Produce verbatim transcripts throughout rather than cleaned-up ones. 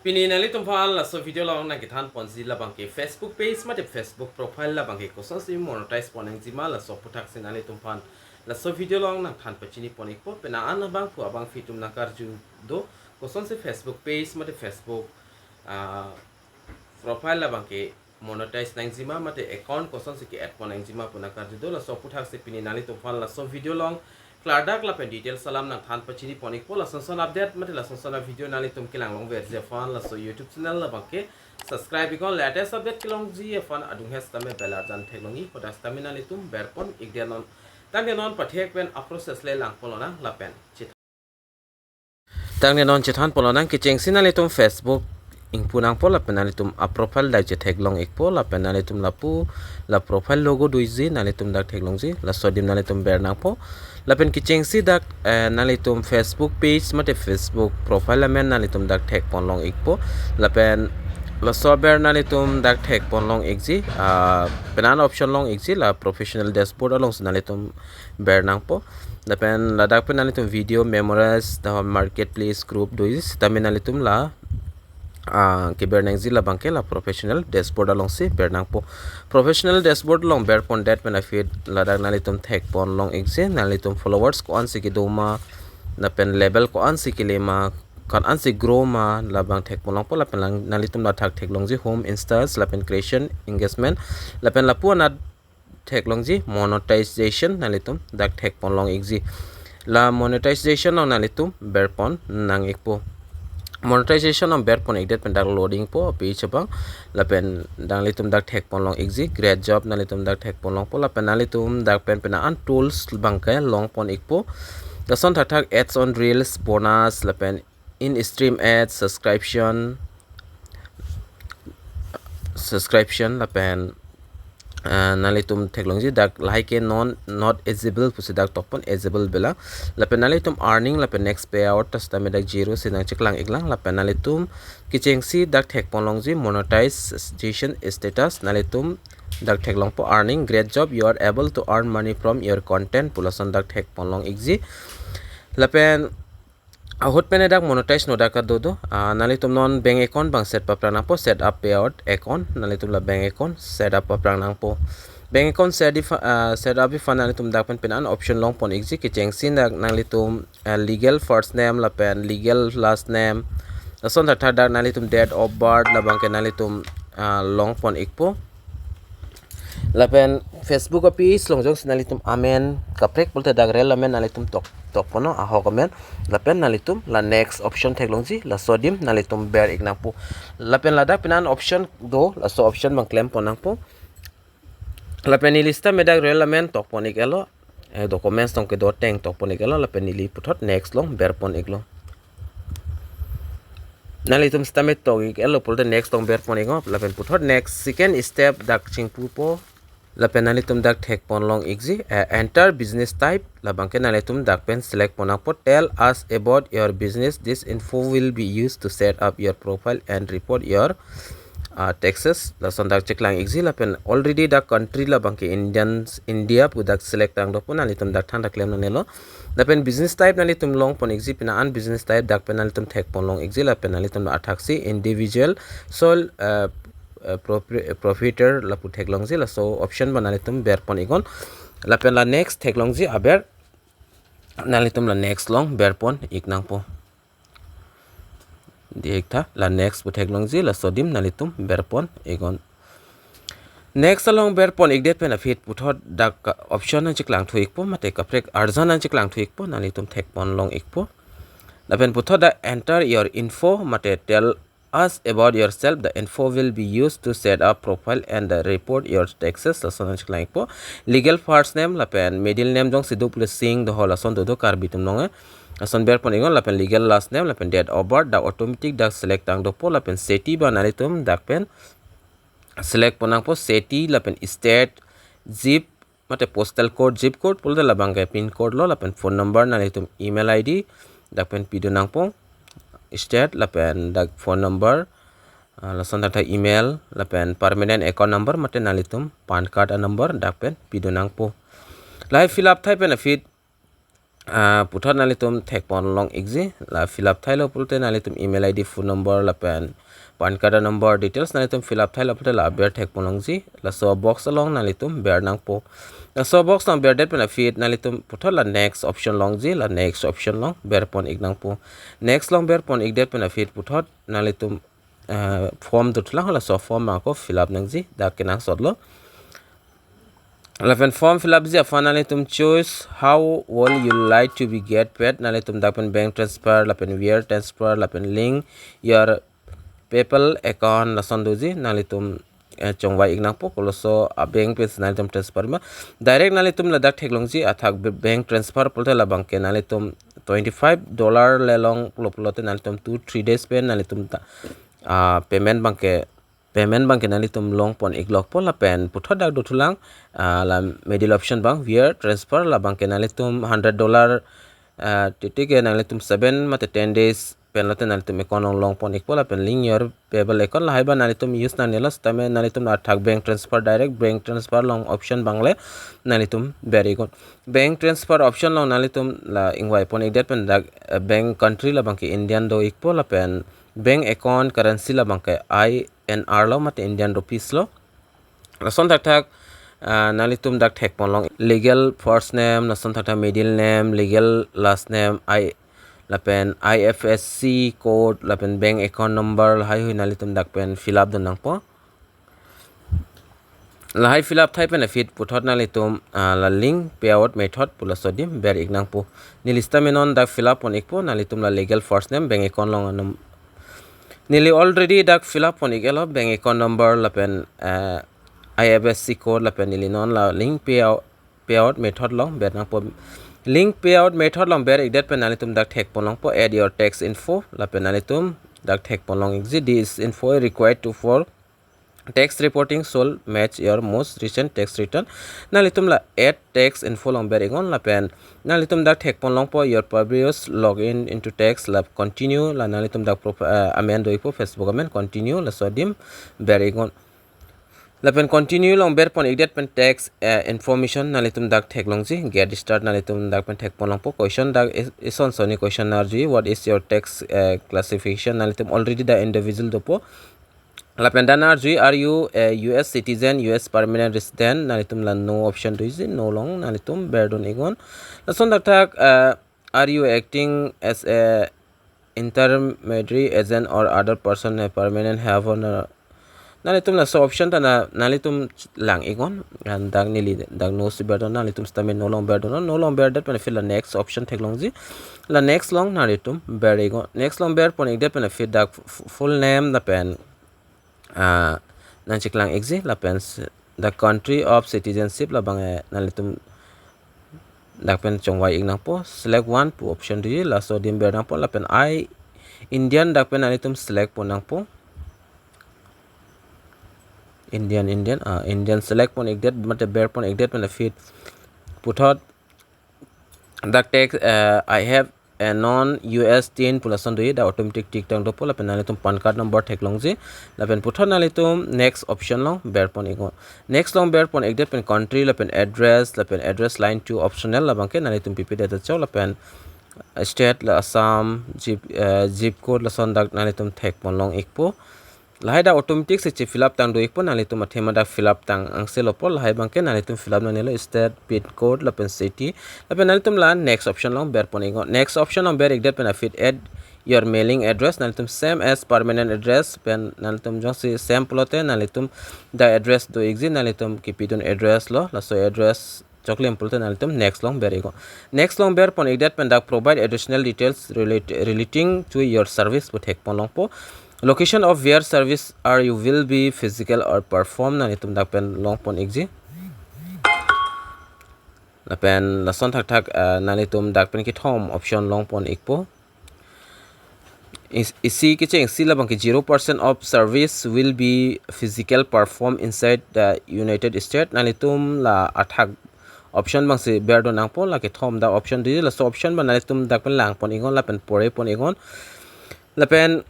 Pini nanglitum aphan laso video along nangkethan ponji labang ke Facebook page mate Facebook profile labang ke kosonsi monetize pon nangjima laso aputhaksi nanglitum aphan laso video along nangthan pachini pon ikpo, penang an abangphu abangphi atum nangkarju do kosonsi Facebook page mate Facebook, ah, profile labang ke monetize nangjima mate account kosonsi ke-add pon nangjima pu nangkarju do. Laso aputhaksi pini nanglitum aphan laso video along klardak lapen details alam nangthan pachini pon ikpo. Lasonson update mate lasonson a-video nanglitum kelang longverji aphan laso YouTube channel labang ke subscribe iknon, latest update kelongji aphan adung hes tame bell arjan theklongji, hadak tame nanglitum berpon ikdet non. Tangte non pathek pen a-process le lang pon lonang lapen chit- Tangte non chethan pon lonang. Kechengsi nanglitum Facebook ingpu nangpo lapen nanglitum a-profile dak chetheklong ikpo lapen nanglitum lapu la profile logo doji nanglitum dak theklongji, laso adim nanglitum ber nangpo. Lapen kechengsi dak, eh, nanglitum Facebook page mate Facebook profile amen nanglitum dak thek pon long ikpo. Lapen laso aber nanglitum dak thek pon long ikji, ah, penang an option long ikji, la professional dashboard alongsi nanglitum ber nangpo. Lapen ladak pen nanglitum video, memories, the marketplace, group doji sitame nanglitum la, ah, keber nangji labang ke la professional dashboard alongsi ber nangpo. Professional dashboard along berpondet pen aphi ladak nanglitum thek pon long ikji, nanglitum followers ko-ansi kedo ma, lapen level ko-ansi kele ma, ko-ansi grow ma, labang thek pon longpo. Lapen lang nanglitum ladak theklongji home, instas, lapen creation, engagement, lapen lapu anat theklongji monetization, nanglitum dak thek pon long ikji. La monetization along nanglitum berpon nang ikpo. Monetization along berpon ikdet pen dak loading po page abang. Lapen nanglitum dak thek pon long ikji, great job, nanglitum dak thek pon longpo. Lapen nanglitum dak pen penang an tools abang ke long pon ikpo. Lason thakthak ads on reels, bonus, lapen in-stream ads, subscription, subscription lapen, ah, nanglitum theklongji dak lahai ke non, not eligible pusi dak tok pon, eligible bela. Lapen nanglitum earning lapen next payout ta sitame dak zero si nangcheklang iklang. Lapen nanglitum kechengsi dak thek pon longji monetization status, nanglitum dak theklongpo earning, great job, you are able to earn money from your content pu lason dak thek pon long ikji. Lapen ahut pen dak monetize no dak kado do. Ah, nanglitum non bank account abang set paprang nangpo, set up payout account, nanglitum la bank account set up paprang nangpo. Bank account set up, ah, set up aphi nanglitum dak pen penang an option long pon ikji. Kechengsi dak nanglitum, ah, legal first name lapen legal last name, lason thakthak dak nanglitum date of birth labang ke nanglitum, ah, long pon ikpo. Lapen Facebook a-page along jongsi nanglitum amen kaprek pulote dak rel amen nanglitum tok, tok pon non, ahok amen. Lapen nanglitum la next option theklongji, laso adim nanglitum ber ik nangpo. Lapen ladak penang an option do, laso option abang klem pon nangpo. Lapen neli sitame dak rel amen tok pon ik-etlo, eh, documents tong kedo ateng tok pon ik-etlo, lapen neli puthot next along ber pon iklo. Nanglitum sitame tok ik-etlo pulote next along ber pon iknon, lapen puthot next second step dak chingpupo. Lapen nanglitum dak thek pon long ikji, eh, enter business type, labang ke nanglitum dak pen select pon nangpo, tell us about your business, this info will be used to set up your profile and report your, ah, taxes. Lason dak cheklang ikji. Lapen already dak country labang ke Indians, India pu dak select tang dopo, nanglitum dak than dak klem nangnelo. Lapen business type nanglitum long pon ikji, penang an business type dak pen nanglitum thek pon long ikji. Lapen nanglitum athaksi individual, sole, eh, eh, propri-, proprietor lapu theklongji, laso option abang nanglitum ber pon iknon. Lapen la next theklongji aber, nanglitum la next along ber pon ik nangpo. Di ik tha, la next pu theklongji, laso adim nanglitum ber pon iknon. Next along ber pon ikdet pen aphi puthot dak ka-, option nangcheklang thu ikpo, mate kaprek arjan nangcheklang thu ikpo, nanglitum thek pon long ikpo. Lapen puthot dak enter your info, mate tell us about yourself, the info will be used to set up profile and, uh, report your taxes, lason nangcheklang ikpo. Legal first name lapen middle name jongsi do pule Singh do ho, lason do do Karbi atum along, eh. Lason ber pon iknon, lapen legal last name, lapen date of birth, dak automatic dak select tang dopo, lapen city abang nanglitum dak pen select pon nangpo, city, lapen state, zip, mate postal code, zip code pulote labang ke pin code lo, lapen phone number, nanglitum email I D dak pen pidun nangpo, state, lapen dak phone number, ah, lason thakthak email, lapen permanent account number, mate nanglitum PAN card a-number dak pen pidun nangpo. Lahai fill up thai pen aphi ah, puthot nanglitum thekpon long ikji, la fill up thailo pulote nanglitum email I D, phone number lapen PAN card number details nanglitum fill up thailo pulote la aber thekpon longji. Laso box along nanglitum ber nangpo. Laso box along berdet pen aphi nanglitum puthot la next option longji, la next option along berpon ik nangpo. Next along berpon ikdet pen aphi puthot nanglitum, ah, form dothulang, laso form ako fill up nangji, dak kenangsotlo. Lapen form fill up ji aphan nanglitum choose how will you like to be get paid. Nanglitum dak pen bank transfer lapen wire transfer lapen link your PayPal account lason doji, nanglitum, eh, chongvai ik nangpo koloso a-bank pen nanglitum transfer ma. Direct nanglitum ladak theklongji, athak b-, bank transfer pulote labangke nanglitum twenty five dollar le longlo pulote nanglitum two three days pen nanglitum ta, ah, payment abangke, payment abangke nanglitum longpon iklokpo. Lapen puthot dak dothulang, ah, la middle option abang wire transfer, labangke nanglitum hundred dollar, ah, titike nanglitum seven mate ten days pen lote nanglitum account along longpon ikpo, lapen link your PayPal account, lahai abang nanglitum use nangnelo, sitame nanglitum athak bank transfer, direct bank transfer along option abang le nanglitum ber iknon. Bank transfer option along nanglitum la ingvaipon ikdet pen dak, eh, bank country labangke Indian do ikpo, lapen bank account currency labangke I N R lo mate Indian rupees lo. Lason thakthak, ah, nanglitum dak thekpon long, legal first name, lason thakthak middle name, legal last name, I, lapen I F S C code, lapen bank account number, lahai hui nanglitum dak pen fill up dun nangpo. Lahai fill up thai pen aphi puthot nanglitum, ah, la link payout method pu laso adim ber ik nangpo. Neli sitame non dak fill up pon ikpo, nanglitum la legal first name, bank account along anum. Neli already dak fill up pon iklo, bank account number lapen, eh, I F S C code lapen neli non la link payout, payout method along ber nangpo. Link payout method along ber ikdet pen nanglitum dak thekpon longpo, add your tax info, lapen nanglitum dak thekpon long ikji, this info required to for tax reporting should match your most recent tax return. Nanglitum la add tax info along ber iknon, lapen nanglitum dak thekpon longpo your previous login into tax, la continue, la nanglitum dak prof-, eh, amen do ikpo, Facebook amen, continue, laso adim ber iknon. Lapen continue along berpon ikdet pen tax, eh, information nanglitum dak theklongji, get start nanglitum dak pen thekpon longpo. Question dak is-, isonsi question arjuji, what is your tax, eh, classification, nanglitum already dak individual dopo. Lapen dak arjuji, are you a U S citizen, U S permanent resident? Nanglitum la no option doji, no along nanglitum berdun iknon. Lason thakthak, eh, are you acting as a intermediary agent or other person a permanent have on a, nanglitum laso option ta na, nanglitum lang iknon, and dak neli dak no si berdun, nanglitum sitame no along berdun, no along berdet pen aphi la next option theklongji, la next along nanglitum ber iknon. Next along berpon ikdet pen aphi dak f-, full name lapen, ah, nangcheklang ikji, lapen s-, the country of citizenship labang, eh, nanglitum dak pen chongvai ik nangpo, select one pu option doji, laso adim ber nangpo, lapen I Indian dak pen nanglitum select pon nangpo. Indian, Indian, ah, Indian select pon ikdet, mate berpon ikdet pen aphi puthot dak tax, eh, I have a non U S tin pu lason doji, dak automatic tick tang dopo, lapen nanglitum PAN card number theklongji, lapen puthot nanglitum next option along berpon iknon. Next along berpon ikdet pen country lapen address, lapen address line two optional, labangke nanglitum pipedet chok, lapen state la Assam, zip, eh, zip code lason dak nanglitum thekpon long ikpo. Lahai dak automatic si che fill up tang do ikpo, nanglitum athema dak fill up tang angse lopo, lahai abangke nanglitum fill up nangnelo, state, pin code lapen city, lapen nanglitum la next option along berpon iknon. Next option along ber ikdet pen aphi add your mailing address, nanglitum same as permanent address, pen nanglitum jongsi same pulote nanglitum dak address do ikji, nanglitum kipidun address lo, laso address choklim pulote nanglitum next along ber iknon. Next along berpon ikdet pen dak provide additional details relate-, relating to your service pu thekpon longpo. Location of where service are you will be physical or perform, nanglitum dak pen longpon ikji. Lapen lason thakthak, eh, nanglitum dak pen kethom option longpon ikpo. Is-, isi kechengsi labangke zero percent of service will be physical perform inside the United States. Nanglitum la athak option abangsi berdun nangpo, la kethom dak option doji, laso option abang nanglitum dak pen langpon iknon lapen porepon iknon. Lapen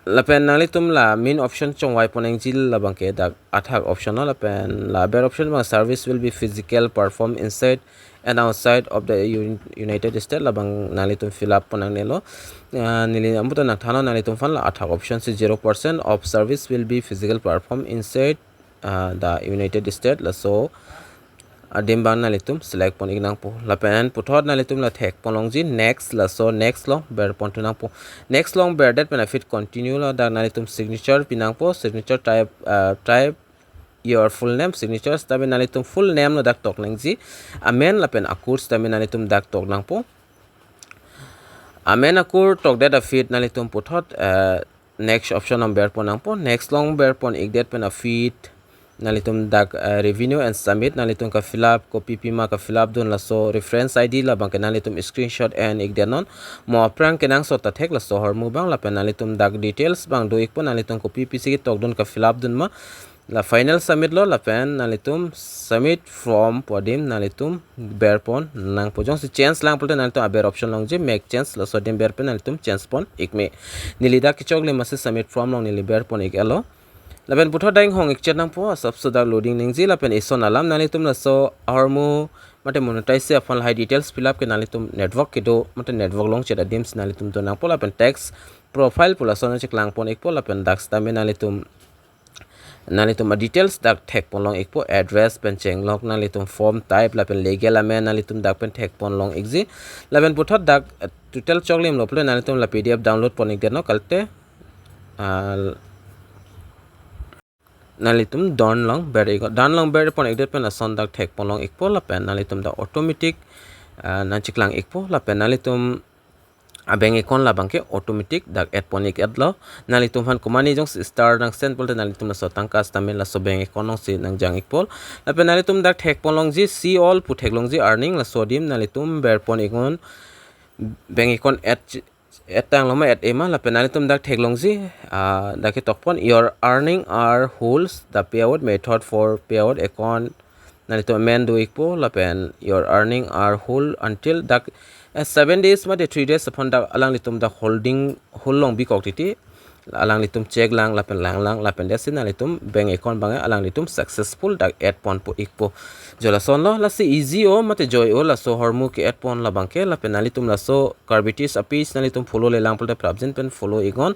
Lapen nanglitum la main option chongvai ponnangji labang ke dak athak option lo, lapen la aber option abang service will be physical perform inside and outside of the Un-, United States, labang nanglitum fill up ponnangnelo. Ah, neli amuta nangthanlo, nanglitum aphan la athak option si zero percent of service will be physical perform inside, ah, the United States, laso adim abang nanglitum select pon-ik nangpo. Lapen puthot nanglitum la thek ponlongji next, laso next along ber ponthu nangpo. Next along berdet pen aphi continue lo, dak nanglitum signature pi nangpo, signature type, ah, type your full name, signature sitame nanglitum full name lo dak tok nangji. Amen lapen akur sitame nanglitum dak tok nangpo. Amen akur tokdet aphi nanglitum puthot, ah, next option along ber pon nangpo. Next along ber pon-ikdet pen aphi nanglitum dak, ah, revenue and submit, nanglitum ka fill up, kopi pima ka fill up dun, laso reference I D labang ke nanglitum screenshot en-ikdet non. Mo aphrang kenangsot ta thek, laso ahormu abang, lapen nanglitum dak details abang do-ikpo, nanglitum kopi pisi ketok dun, ka fill up dun ma. La final submit lo, lapen nanglitum submit form pu adim nanglitum ber pon nangpo. Jongsi change lang pulote nanglitum aber option longji make change, laso adim ber pen nanglitum change pon-ik me. Neli dak kechoklim asi submit form along neli ber pon-ik-etlo. Lapen puthot dak inghong-ik chet nangpo, asapso dak loading nangji, lapen ison alam nanglitum laso ahormu mate monetize aphan lahai details fill up ke nanglitum network kedo mate network longchet adim si nanglitum do nangpo. Lapen tax profile pu laso nangcheklang pon-ikpo, lapen dak sitame nanglitum, nanglitum a details dak thek ponlong-ikpo, address pen chenglok, nanglitum form type lapen legal amen nanglitum dak pen thek ponlong-ikji. Lapen puthot dak, eh, total choklim lo pulote nanglitum la P D F download pon-ikdet non, kalite, ah, nanglitum done along ber-ik, done along ber pon-ikdet pen lason dak thek ponlong-ikpo, lapen nanglitum dak automatic, ah, nangcheklang-ikpo, lapen nanglitum a bank account labang ke automatic dak add pon-ik-etlo. Nanglitum aphan komatne jongsi star nang send pulote nanglitum laso atangka sitame laso bank account alongsi nangjang-ikpo. Lapen nanglitum dak thek ponlongji see all pu theklongji earning, laso adim nanglitum ber pon-ik non, bank account add, add tanglo ma add-e ma, lapen nanglitum dak theklongji, ah, dak ketok pon, your earning are holds, the payout method for payout account nanglitum amen do-ikpo, lapen your earning are hold until dak, eh, seven days mate three days aphan dak alanglitum dak holding, hold long bikok titi, alanglitum check lang lapen lang lang, lapen desi nanglitum bank account abang alanglitum successful dak add ponpo-ikpo. Jo lasonlo, lasi easy o mate joi o laso ahormu ke-add pon labang ke, lapen nanglitum laso Karbi Tips a page nanglitum follow-le lang pulote prapjin pen follow-ik non.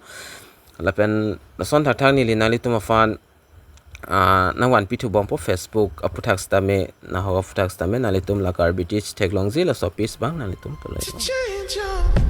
Lapen lason thakthak neli nanglitum aphan, ah, nangvanpi thubompo Facebook aphuthak sitame, nahok aphuthak sitame, nanglitum la Karbi Tips theklongji laso page abang nanglitum follow-ik non.